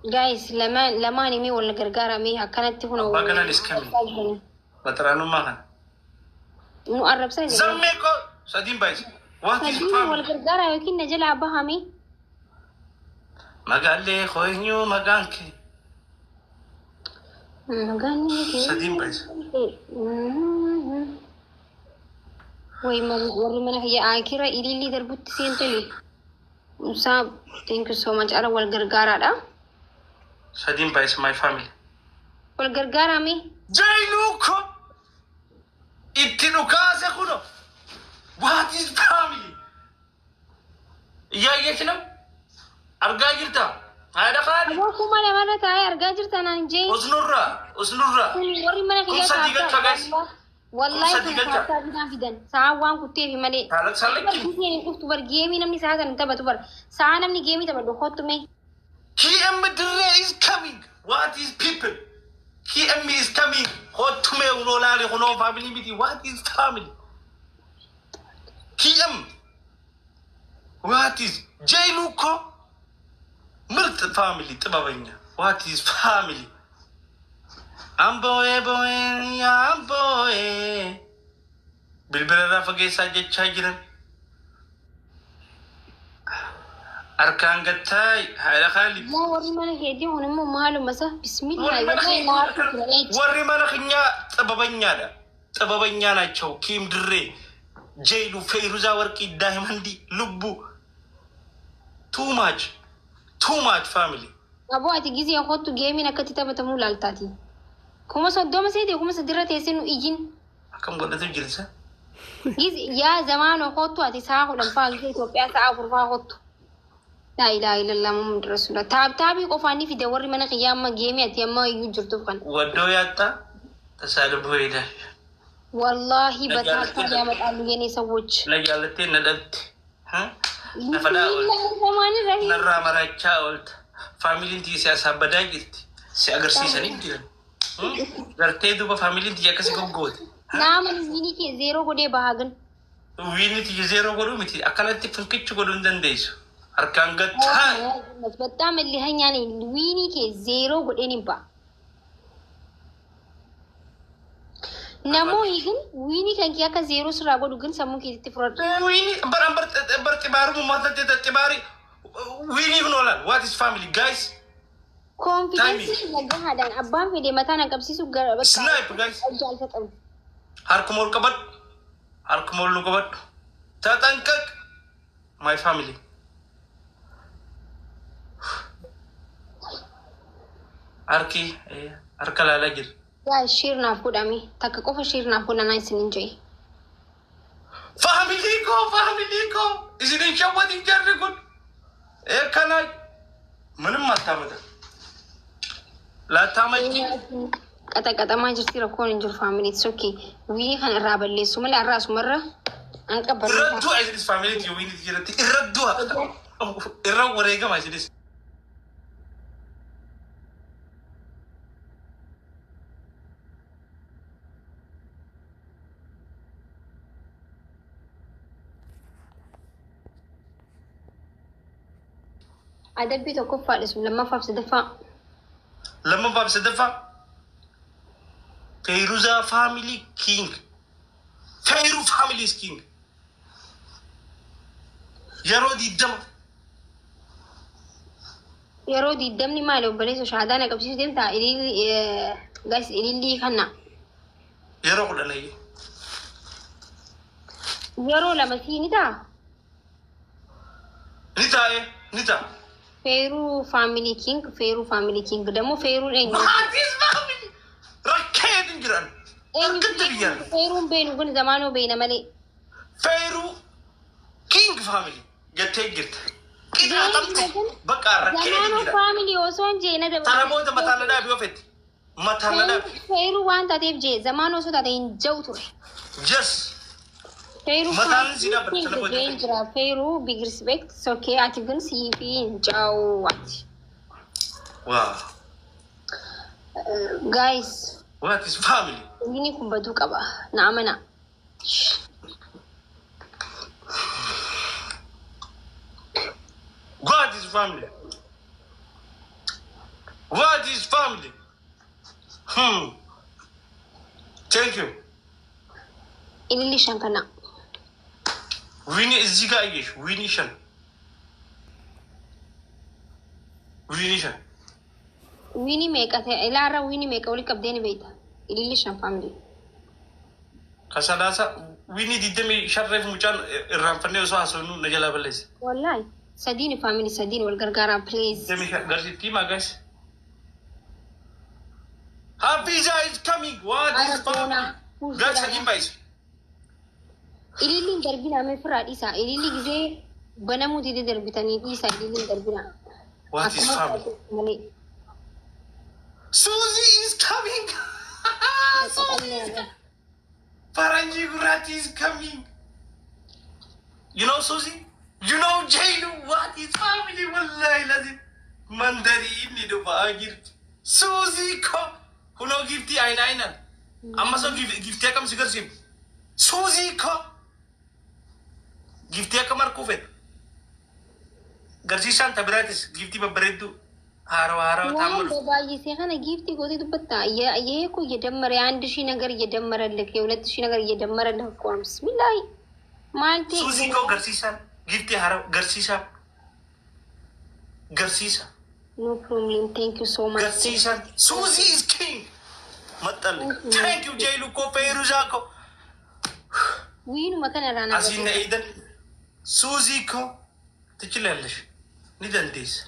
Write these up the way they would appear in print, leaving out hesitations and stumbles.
Guys, lamaan lamaan himee wal gargaaramee akkanatti kun Abbaa kanaan is coming. Baxaraanummaa kana. Nu arrabsaa jira. Zammee koo sadiin baay'ise. What is Sadiin wal family? gargaaraa yookiin na jalaa bahame. Magaallee koo eenyu maqaan kee? Maqaan kee. Sadiin baay'ise. Way warri mana kiyya akira ilillii darbutti seentani. Musaa, thank you so much. Ara wal gargaaraadha. Sadiin baay'ise, my family. Wal gargaarame. Jailuu ko itti dhukaase kuno. What is family? እያየች ነው argaa jirta haadha kaali. Aboo 2000rra taa'ee argaa jirta naan jee. Usnurra, usnurra. Kun warri mana Kun kiyya sadii galcha, guys. Wallahi Kun sadii kun galcha. saattaa bidaan fidan. Sa'a waan kutteefi malee. Salakki. Giseen hin dhuftu bar geemii namni sa'a sana taphatu bar. Sa'a namni geemii taphatu kottu mee. KM Dirree is coming. What is people? KM is coming. Kottume unoo laali kunoo family miti. What is family? KM. What is Jailuko? ምርጥ family ጥበበኛ። What is family? Amboo'ee boo'ee amboo'ee. Bilbila irraa fageessaa jechaa jiran. Harkaan gattaay haadha kaali. Yaa warri mana keetii kun immoo maaluma isa bismillah warri mana wallahi na harka tura eechi. warri mana keenyaa ጥበበኛadha. ጥበበኛ ናቸው። ኪም ድሬ፣ ጄሉ፣ ፌሩዛ ወርቂ፣ ዳይመንዲ፣ ልቡ too much, too much family. Aboo ati gizee kottu geemiin akkatti taphatamuu laaltaati. 30,000 seete 3000rra teessee nu iyyin. Akkam godhatu jirsa? Giz yaa zamaanoo kottu ati sa'a 10 fa'aa gisee Itoophiyaa sa'a 4 fa'aa kottu. Laa ilaaha illallah Muhammad Rasulullah. Taab taabii qofaan ni fide warri mana kiyyaa amma geemii ati amma iyyuu jirtuuf kana. ወዶ ያጣ ተሳድቦ ይሄዳል። Wallaahi Na በታታ jaallattee ያመጣሉ የኔ ሰዎች። na jaallattee na dhabde. Na fadhaa oolte. Bismillahirrahmanirrahiim. Narraa maraachaa oolta. Faamiliin tiyya si asaabadaa jirti. Si agarsiisanii jiran. Gartee duuba faamiliin tiyya akkasi goggoote. Naama wiinii kee zeeroo godhee bahaa gan. Wiinni tiyya zeeroo godhuu miti. Akkanatti finqichi godhuu hin dandeessu. Harkaan gattaa. በጣም እልኸኛ ነኝ። Wiinii kee zeeroo godheen hin ba'a. Namoonni ግን wiinii kan kee akka zeeroo sirraa godhu ግን sammuu keetitti fudhadhu. Wiini bara bar xibaaru mataa xibaari wiiniif noolaan. What is family, guys? Confidence nagahaadhaan abbaan fedhe mataa na qabsiisu gara bakka Snipe, guys. jaalta qabu. Harkuma ol qabadhu. Harkuma ol nu qabadhu. ተጠንቀቅ my family. Harki harka laalaa jira. Yaa share naaf godhame takka qofa share naaf godhanaa isinin jedhe. Family koo, family koo, isin hin shawwatin jarri kun. Kana ምንም አታመጣም። ላታመጪ Qaxaqaxamaa jirti rakkoon hin jiru family sokkee wiinii kana irraa balleessu malee har'a asumarra an qabbarra. Irra du'a isinis family wiinii jiratti irra du'a irra wareegama isinis. Adabbii tokkoffaadha sun lammaffaaf sadaffaa. Lammaffaaf sadaffaa Feeruzaa family king. Feeruu family is king. Yeroo 20. Yeroo 20ni maali obboleessa shahaadaa na qabsiisuu deemtaa ilillii guys ilillii kana. Yeroo 10 ayyee. Yeroo lama sii ni ta'a. Ni taa'e ni ta'a. Feeruu family king, feeruu family king ደግሞ feeruun eenyu? What is family? Rakkeetu hin jiran. Eenyu? Harkatti biyyaan. Feeruun beenu kun zamaanoo beena malee. Feeruu king family jettee jirta. Qixaaxamte bakka rakkeetu Zamaanoo jira. Family osoo hin jee na Tana booda mataan na dhaabi ofetti. Mataan na dhaabi. Feeruu waan taateef jee zamaanoo osoo taate hin ja'u ture. Yes. Feeruu Mataan si dhaabbata sana booda. jeen jira feeruu big respect okay ati ግን siifi hin ja'u ati. Wow. Guys. What is family? Inni kun baduu qaba na amana. What is family? What is family? Thank you. Ililli shan kana. Win እዚህ ጋር አየሽ። Win shan, win shan. Win meeqa ta'e ilaarra? Win meeqa wali qabdee ni beekta? Ililli shan, family. ከሰላሳ win 25 reef mucaan irraanfannee osoo haasofnu na jalaa balleesse. Wallahi sadiin, family, sadiin wal gargaaraa, please. 25 garsiiftii magas. Hafiza is coming. What is family? Guys, sadiin baay'ise. Ililliin darbinaa mee firraa dhiisaa. Ililli gizee banamuu dide darbitanii dhiisaa, ililliin darbinaa. What is family? Malee. Suzy is coming. Suzy is coming. Faranji Gurati is coming. You know Suzy? You know Jailu? What is family? Wallahi lazim. Mandari inni dhufa jirti. Suzy ko. Kunoo giftii ayina ayinaan. Amma so giftii akkam si garsiif? Suzy ko. Giftii akkam harkuu fedha? Garsiisaan tabiraatis giftii babbareedduu haarawa haarawa waan taa'amu. Baay'isee kana gift gootee dubbatta. ይሄ እኮ እየደመረ የ1,000 ነገር እየደመረልህ የ2,000 ነገር እየደመረልህ እኮ ነው። ብስሚላሂ ማልቴ። Suzy ko garsiisaan giftii haarawa garsiisaa. Garsiisa. No problem, thank you so much. Garsiisaan Suzy is king. Maxxanne. Thank you, Jailu ko, Feeruzaa ko. Winuma kanarraa naa Asiin na eedan. Suzy ko ትችላለሽ. Ni dandeessa.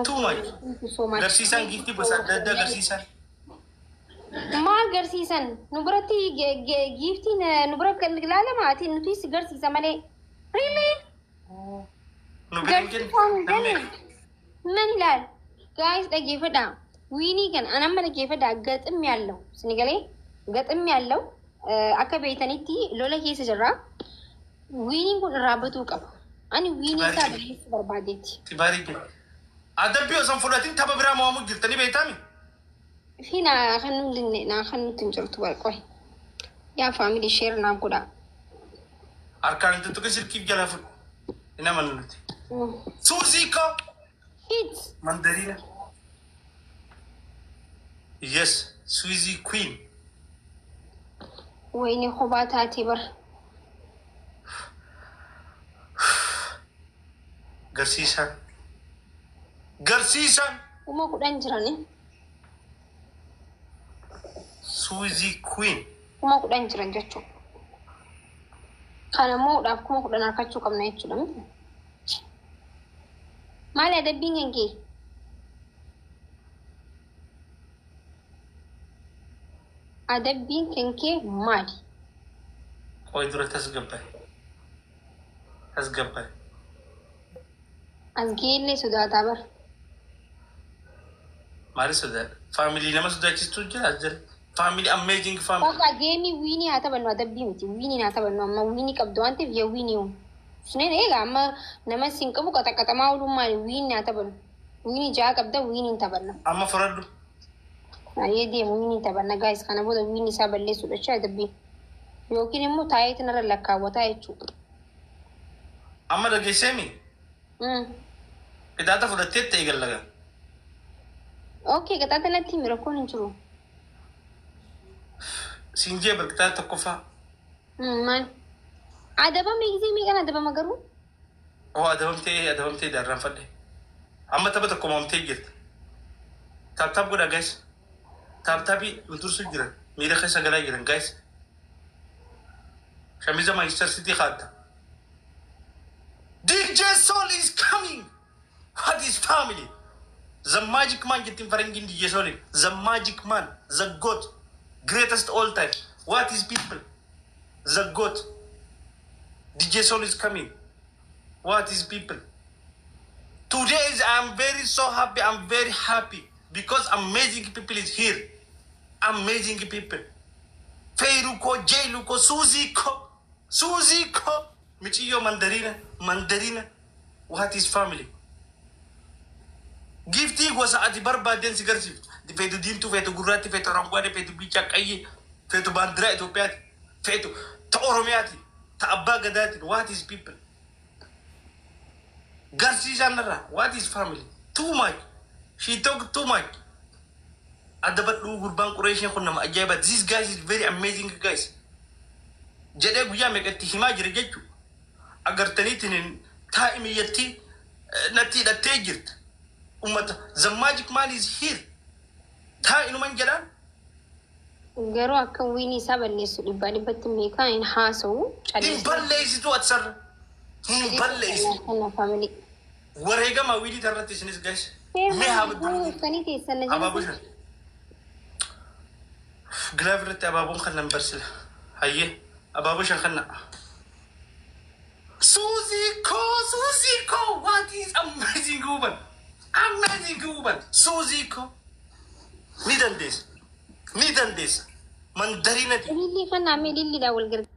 Too much. Thank you so much. Garsiisaan giftii gosa adda addaa garsiisaan. Maal garsiisan? Nu biratti giftiin nu bira ilaalama ati nutis garsiisa malee. Really? Nu bira hin kennu. Garsiisaan gani? ምን ይላል? Guys, dhaggeeffadhaa. Win kan anamma dhaggeeffadhaa, ገጥም ያለው sinigalee ገጥም ያለው akka beeytanitti lola keessa jirra. Winiin kun irraa batuu qaba. Ani win isaa balleessuu barbaadeeti. Xibaarii kennu. Adabbii osoo hin fudhatin tapha biraa mo'amuu jirtanii beektaami? Fi naa kan nuti naa kan nuti hin jirtu barqoy. Yaa family, share naaf godhaa. Harkaan hin tuttuqin, silkiif jalaa fudhu. Hin amannu nuti. Suuzii ko. Hit. Mandariina. Yes, Suzy Queen. Wayne kophaa taatee bara. Garsiisaan. Garsiisaan. 10,000 jirani. Suzy Queen. 10,000 jiran jechuudha. Kana mo'uudhaaf 10,000 harkachuu qabna jechuudha. Maali adabbiin kan kee? Adabbiin kan kee maali? Qoy, dura tasgabbaa'e. Tasgabbaa'e. As geellee sodaataa bara. Maali sodaadha? Family, nama sodaachistu jira as jira. Family, amazing family. Bakka game win haa taphannu, adabbii miti. Win haa taphannu, amma win qabdu waan ta'eef yaa win hoo. Suneen egaa amma nama siin qabu qaxaqaxamaa ooluun maali? Win haa taphannu. Win ja'a qabda, win hin taphanna. Amma fudhadhu. Ayyee, deemu, win taphanna, guys, kana booda win isaa balleessuudha jechuudha adabbii. Yookiin immoo taa'ee narra lakkaawwataa jechuudha. Amma dhageesseemi? Qidaata fudhattee ta'e gallaga. Okay, qaxaata natti himi, rakkoon hin jiru. Siin jee barqixaata tokkoffaa. Maal? Adabame gisee meeqan adabama garuu? Oo, adabamtee, adabamtee, darraanfadhe. Amma tapha tokko moomtee jirti. Tap tap godha, guys. Tap tapii nu tursu jiran. Miira keessa galaa jiran, guys. Shamiza Manchester City kaadda. DJ Sol is coming. What is family? The magic man jettiin faranjiin DJ Solin. The magic man. The goat. Greatest all time. What is people? The goat. DJ Sol is coming. What is people? Today is I'm very so happy. I'm very happy because amazing people is here. Amazing people. Feiruko, Jailuko, Suziko, Suziko, Michiyo Mandarina, Mandarina. What is family? Giftii gosa ati barbaadeen si garsiiftu. Feetu diimtuu, feetu gurraatti, feetu aranguwaadhe, feetu bichaa qayyee, feetu baandiraa Itoophiyaati, feetu ta Oromiyaati, ta Abbaa Gadaati. What is people? Garsiisaan irraa. What is family? Too much. She talk too much. Adabadhuu, gurbaan Qureeshiin kun nama ajaa'iba. This guys is very amazing guys. Jedhee guyyaa meeqatti himaa jira jechuudha. Agartaniitiin taa'imiyyatti natti hidhattee jirta. Ummata, the magic man is here. Taa'inuman jedhaan. Garuu akka winii isaa balleessu dhibbaa dhibbatti meeqaa hin haasa'u. Hin balleessitu ati sarara. Hin balleessitu. Kana family. Wareegama winii irratti isinis guys. Mee haa Uffanii teessan na Abaaboo jala. shan. Glove irratti abaaboon kan nan barsila. Hayyee, abaaboo shan kanna. Suuzii koo, Suuzii koo, what is amazing woman. Amazing woman. Suuzii koo. Ni dandeessa. Ni dandeessa. Mandariinati. Ilillii kana mee ililliidhaan wal gargaara.